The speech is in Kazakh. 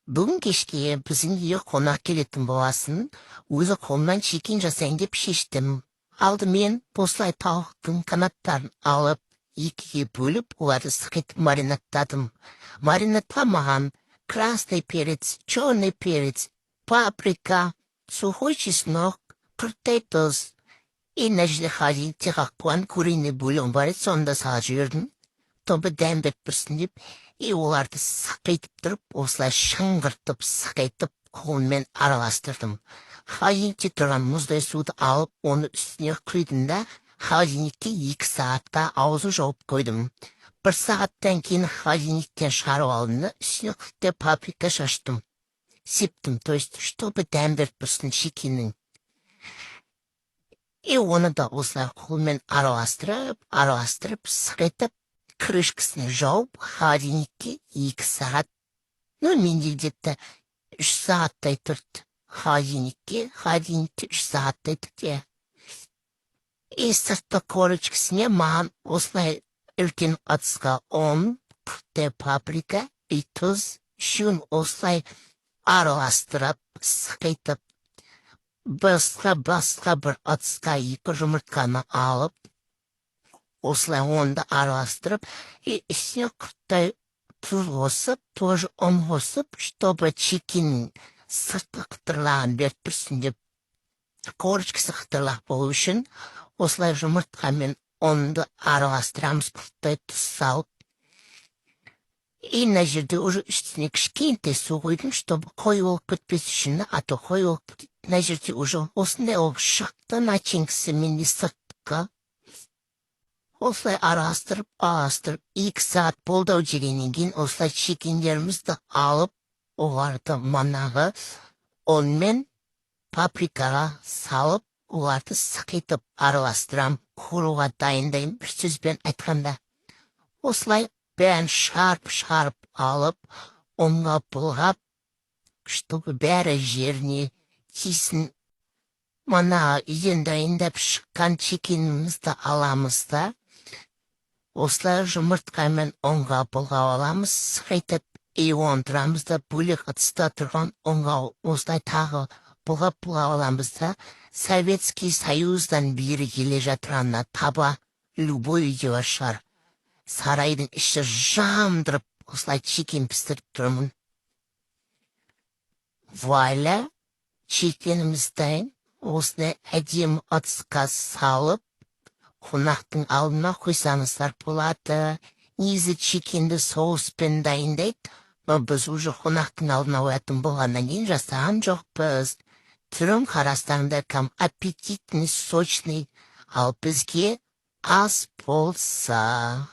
Бүгін кешке біздің үйге қонақ келетін болғасын, өзі қолымнан чикен жасайын деп шештім. Алдымен осылай тауықтың қанаттарын алып, екіге бөліп, оларды сықитып маринадтадым. Маринадқа маған красный перец, черный перец, паприка, сухой чеснок, құрттай тұз и мына жерде холодильникте қалып қойған куриный бульон бар еді, соны да салып жібердім, чтобы дәм беріп тұрсын деп. И оларды сықитып тұрып, осылай шыңғыртып, сықитып, қолыммен араластырдым. Холодильникте тұрған мұздай суды алып, оны үстіне құйдым да, холодильникке 2 сағатқа аузын жауып қойдым. Бір сағаттан кейін холодильниктен шығарып алдым да, үстіне құрттай паприка шаштым, септім, то есть чтобы дәм беріп тұрсын чикеннің. И оны да осылай қолмен араластырып, араластырып, сықитып, крышкасын жауып, холодильникке 2 сағат, ну, менде где-то 3 сағаттай тұрды холодильникке, холодильникте 3 сағаттай тұрды, иә. И сыртқы корочкасіне маған осылай үлкен ыдысқа ұн, құрттай паприка и тұз, үшеуін осылай араластырып, сықитып, басқа бір ыдысқа екі жұмыртқаны алып, осылай оны да араластырып, и үстіне құрттай тұз қосып, тоже ұн қосып, чтобы чикеннің сыртқы қытырлағын беріп тұрсын деп, корочкасы қытырлақ болу үшін осылай жұмыртқа мен ұнды араластырамыз, құрттай тұз салып. И мына жерде уже үстіне кішкентай су құйдым, чтобы қою болып кетпес үшін, а то қою болып. Мына жерде уже осындай болып шықты начинкасы менде сыртқы. Осылай араластырып, араластырып, 2 сағат болды ау дегеннен кейін, осылай чикендерімізді алып, оларды манағы ұн мен паприкаға салып, оларды сықитып араластырам, қуыруға дайындаймын. Бір сөзбен айтқанда, осылай бәрін шығарып шығарып алып, ұнға былғап, чтобы бәрі жеріне тисін. Мына үйден дайындап шыққан чикенімізді аламыз да, осылай жұмыртқамен ұнға былғап аламыз сықитып, и оны тұрамыз да, бөлек ыдыста тұрған ұнға осылай тағы былғап былғап аламыз да. Советский Союздан бері келе жатыр таба, любой үйде бар шығар. Сарайдың іші жандырып, осылай чикен пісіріп тұрмын. Вуаля, чикеніміз дайын. Осылай әдемі ыдысқа салып, қонақтың алдына қойсаңыздар болады. Негізі чикенді соуспен дайындайды, но біз уже қонақтың алдына қоятын болғаннан кейін жасаған жоқпыз. Түрін қарасаңдар, кәдімгі аппетитный, сочный. Ал бізге ас болса.